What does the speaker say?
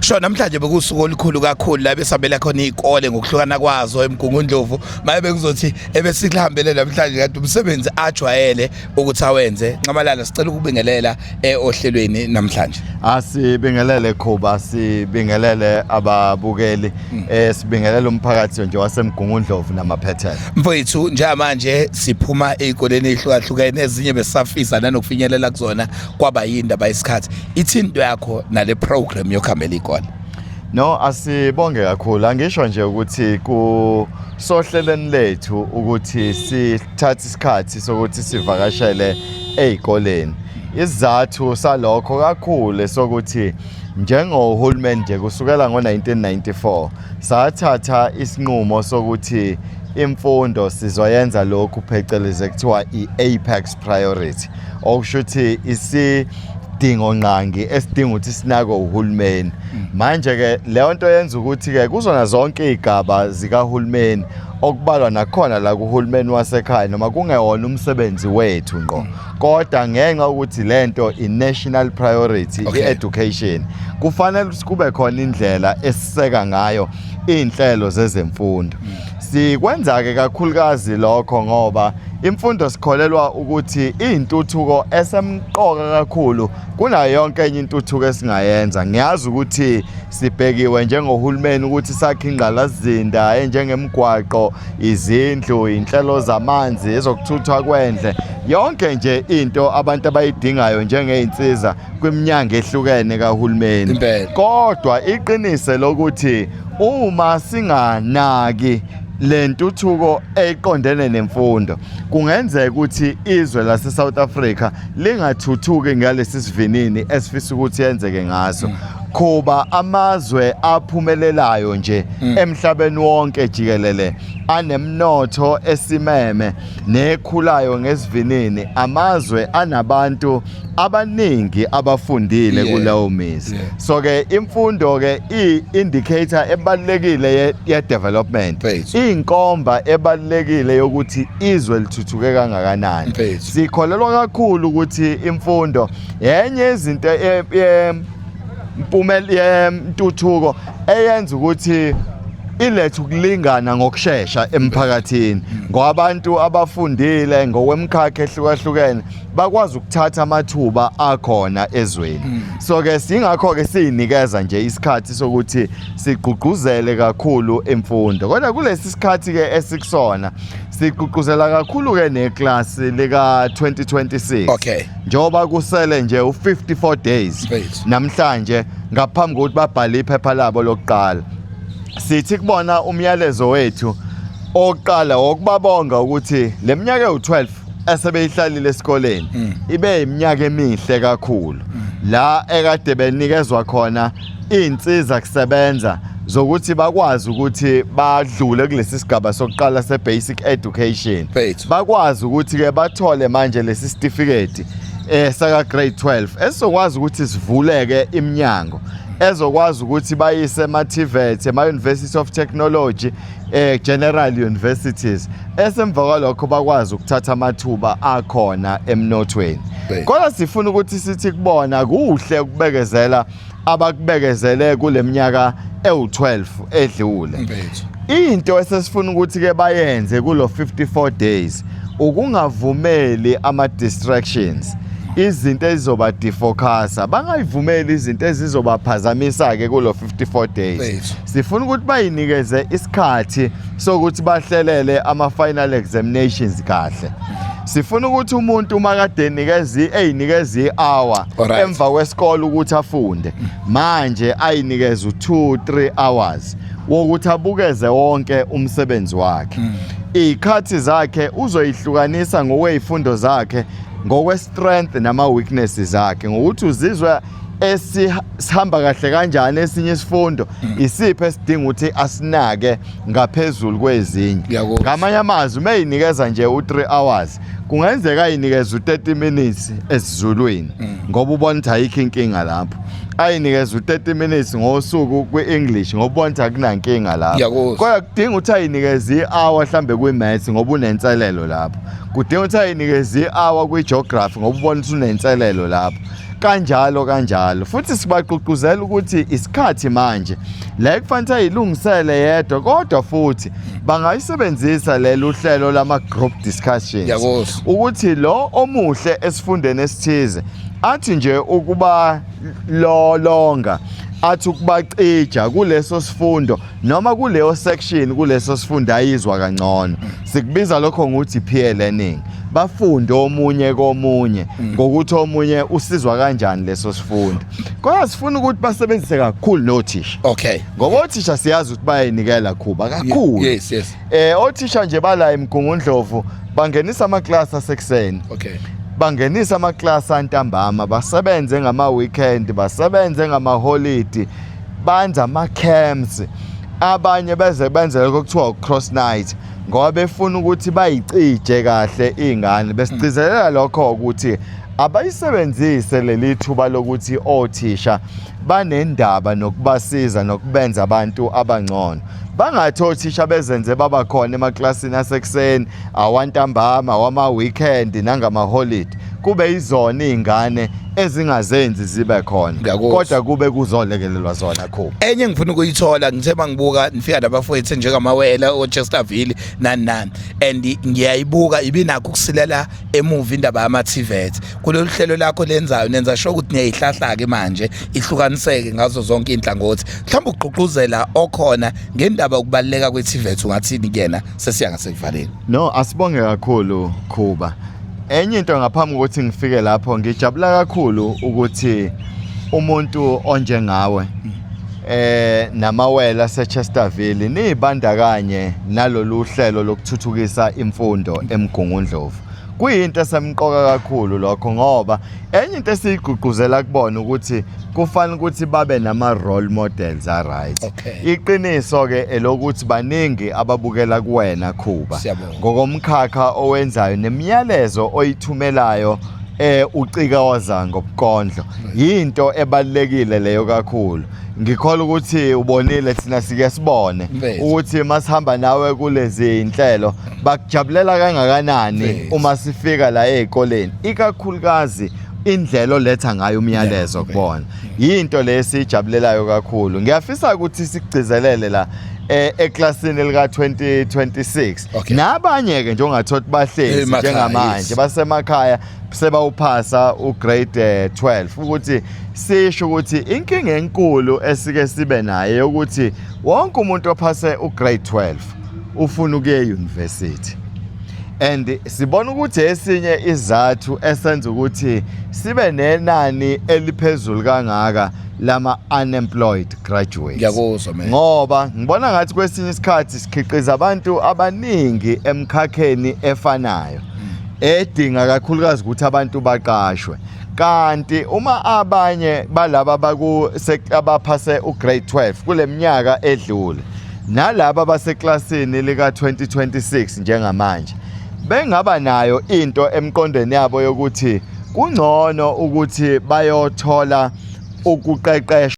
Sho namhlanje bekusuku olukhulu kakhulu la besabela khona izikole ngokuhlukana kwazo eMgungundlovu. Maye bekuzothi ebesihambele namhlanje kade umsebenzi ajwayele ukuthi awenze. Nxamalala, sicela ukubingelela ohlelweni namhlanje. Asibingelele Khuba, sibingelele ababukeli, sibingelele umphakathi nje waseMgungundlovu namaphethelo. Mfowethu, njengamanje siphuma ezikoleni ezihlukahlukene, ezinye besafisa nanokufinyelela kuzona, kwaba yindaba yesikhathi. Ithi into yakho nale program yokuhambela izikole? No, asibonge kakhulu. Angisho nje ukuthi ku sohlelweni lethu ukuthi sithathe isikhathi sokuthi sivakashele ezikoleni. Isizathu salokho kakhulu sokuthi njengohulumeni nje kusukela ngo-1994 sathatha isinqumo sokuthi imfundo sizoyenza lokhu phecelezi kuthiwa i-apex priority, okusho ukuthi isidingo ngqangi esidinga ukuthi sinake uhulumeni. Manje ke leyo nto yenza ukuthi ke kuzona zonke izigaba zikahulumeni, okubalwa nakhona la kuhulumeni wasekhaya, noma kungewona umsebenzi wethu ngqo, kodwa ngenxa ukuthi lento i-national priority, i-education, kufanele ukuthi kube khona indlela esiseka ngayo iy'nhlelo zezemfundo. Sikwenza ke kakhulukazi lokho ngoba imfundo sikholelwa ukuthi iyintuthuko esemqoka kakhulu kunayo yonke enye intuthuko esingayenza. Ngiyazi ukuthi sibhekiwe njengohulumeni ukuthi sakhe ingqalasizinda enjengemigwaqo, izindlu, inhlelo zamanzi, ezokuthuthwa kwendle, yonke nje into abantu abayidingayo njengey'nsiza kwiminyango ehlukene kahulumeni. Kodwa iqinise lokuthi uma singanaki lentuthuko eqondene nemfundo, kungenzeka ukuthi izwe lase South Africa lingathuthuki ngalesi sivinini esifisa ukuthi yenzeke ngaso. Khuba, amazwe aphumelelayo nje emhlabeni wonke jikelele anemnotho esimeme nekhulayo ngesivinini, amazwe anabantu abaningi abafundile kuleyo mizi. So ke imfundo ke i-indicator ebalulekile ye development, inkomba ebalulekile yokuthi izwe lithuthuke kangakanani. Sikholelwa kakhulu ukuthi imfundo yenye izinto impumela yentuthuko eyenza ukuthi ilethe ukulingana ngokushesha emphakathini, ngoba abantu abafundile ngokwemkhakha ehlukahlukene bakwazi ukuthatha amathuba akhona ezweni. So ke singakho ke siyinikeza nje isikhathi sokuthi sigqugquzele kakhulu imfundo. Kodwa kulesi sikhathi ke esikusona sigqugquzela kakhulu ke neclass lika 2026, njengoba kusele nje u54 days namhlanje ngaphambi kokuthi babhale iphepha labo lokuqala. Sithi kubona umyalezo wethu oqala wokubabonga ukuthi leminyaka ewu12 esebeyihlalile esikoleni ibe iminyaka emihle kakhulu, la ekade benikezwa khona iy'nsiza kusebenza zokuthi bakwazi ukuthi badlule kulesi sigaba sokuqala se-basic education, bakwazi ukuthi-ke bathole manje lesi certificate saka grade 12 esizokwazi ukuthi sivuleke iminyango ezokwazi ukuthi bayise ema-TVET, ema-University of Technology, general universities, esemva kwalokho bakwazi ukuthatha amathuba akhona emnothweni. Kodwa sifuna ukuthi sithi kubona kuhle ukubekezela abakubekezele kule minyaka ewu-12 edlule. Into esesifuna ukuthi ke bayenze kulo 54 days ukungavumeli ama distractions, izinto ezizoba defocusa, bangayivumeli izinto ezizobaphazamisa ke kulo 54 days. Sifuna ukuthi bayinikeze isikhathi sokuthi bahlelele ama final examinations kahle. Sifuna ukuthi umuntu uma kade enikeza eyinikeza i-hour emva kwesikole ukuthi afunde, manje ayinikeze u2 3 hours wokuthi abukeze wonke umsebenzi wakhe. Iy'khathi zakhe uzoyihlukanisa ngokweyifundo zakhe, ngokwe-strength nama-weaknesses akhe, ngokuthi uzizwa esihamba kahle kanjani esinye isifundo, isiphi esidinga ukuthi asinake ngaphezulu kwezinye. Ngamanye amazwi, uma eyinikeza nje u-3 hours, kungenzeka ayinikeze u-30 minutes esiZulwini ngoba ubona ukuthi ayikho inkinga lapho, ayinikeze u-30 minutes ngosuku kwi-English ngoba ubona ukuthi akunankinga lapho. Kodwa kudinga ukuthi ayinikeze i-hour mhlambe kwi-maths ngoba unenselelo lapho, kudinga ukuthi ayinikeze i-hour kwi-geography ngoba ubona ukuthi unenselelo lapho. Kanjalo kanjalo, futhi sibagqugquzela ukuthi isikhathi manje la kufanele ayilungisele yedwa, kodwa futhi bangayisebenzisa lelu hlelo lama group discussions. Ngiyakuzwa. Ukuthi lo omuhle esifundeni esithize athi nje ukuba lolonga, athi ukubacija kuleso sifundo noma kuleyo section kuleso sifundo ayizwa kangcono. Sikubiza lokho ngokuthi peer learning. Bafunde omunye komunye ngokuthi omunye usizwa kanjani leso sifundo. Kodwa sifuna ukuthi basebenzise kakhulu nothisha, ngoba othisha siyazi ukuthi bayayinikela khuba kakhulu. yes yes Othisha nje bala eMgungundlovu bangenisa amaklasi asekuseni, bangenisa amaklasi antambama, basebenze ngama weekend, basebenze ngama holiday, banza ama camps, abanye beze benze lokho kuthiwa cross night ngoba befuna ukuthi bayicije kahle izingane. Besigcizelela lokho ukuthi abayisebenzise leli thuba lokuthi othisha banendaba nokubasiza nokubenza abantu abangcono. Bangathi othisha bezenze baba khona emaklasini asekuseni, awantambama, awama-weekend nangama-holiday, kube izona iy'ngane ezingazenzi zibe khona. Ngiyakuzwa. Kodwa kube kuzolekelelwa zona khona. Enye engifuna ukuyithola, ngithe mangibuka nifika nabafowethu njengamawela oChesterville nani nani, and ngiyayibuka ibinakho ukusilela emuva indaba yama-TVET kulolu hlelo lakho lenzayo. Nenza sure ukuthi niyayihlahla ke manje ihlukaniseke ngazo zonke inhlangothi. Mhlawumbe ugqugquzela okhona ngendaba yokubaluleka kwe-TVET, ungathini kuyena sesiya ngasekuvaleni? No, asibonge kakhulu Khuba. Enye into ngaphambi kokuthi ngifike lapho, ngijabula kakhulu ukuthi umuntu onjengawe namawela seChesterville nibandakanye nalolu hlelo lokuthuthukisa imfundo eMgungundlovu. Kuyinto esemqoka kakhulu lokho, ngoba enye into esiyigqugquzela kubona ukuthi kufanele ukuthi babe nama role models a right. Iqiniso ke elokuthi baningi ababukela kuwena Khuba Siyabonga. Ngokomkhakha owenzayo nemiyalezo oyithumelayo ucikaza ngobukondlo, yinto ebalekile leyo kakhulu. Ngikholwa ukuthi ubonile, thina sike sibone Mfethu. Ukuthi masihamba nawe kulezi inhlelo bakujabulela kangakanani Mfethu. uma sifika la ezikoleni, ikakhulukazi indlela oletha ngayo umyalezo kubona. Yinto lesijabulelayo kakhulu. Ngiyafisa ukuthi sigcizelele la eklasini lika 2026 nabanye ke njengongathothi bahlezi Emakhaya, njengamanje basemakhaya sebawuphasa ugrade 12, ukuthi sisho ukuthi inkinga enkulu esike sibe nayo ukuthi wonke umuntu ophase ugrade 12 ufuna ukuya e-university, and sibona ukuthi esinye izathu esenza ukuthi sibe nenani eliphezulu kangaka lama unemployed graduates. Ngiyakuzwa, man. Ngoba ngibona ngathi kwesinye isikhathi sikhiqiza abantu abaningi emkhakheni efanayo edinga kakhulukazi ukuthi abantu baqashwe, kanti uma abanye balaba baku abaphase ugrade 12 kule minyaka edlule nalaba baseklasini lika 2026 njengamanje bengaba nayo into emqondweni yabo yokuthi kungcono ukuthi bayothola ukuqeqeshwa.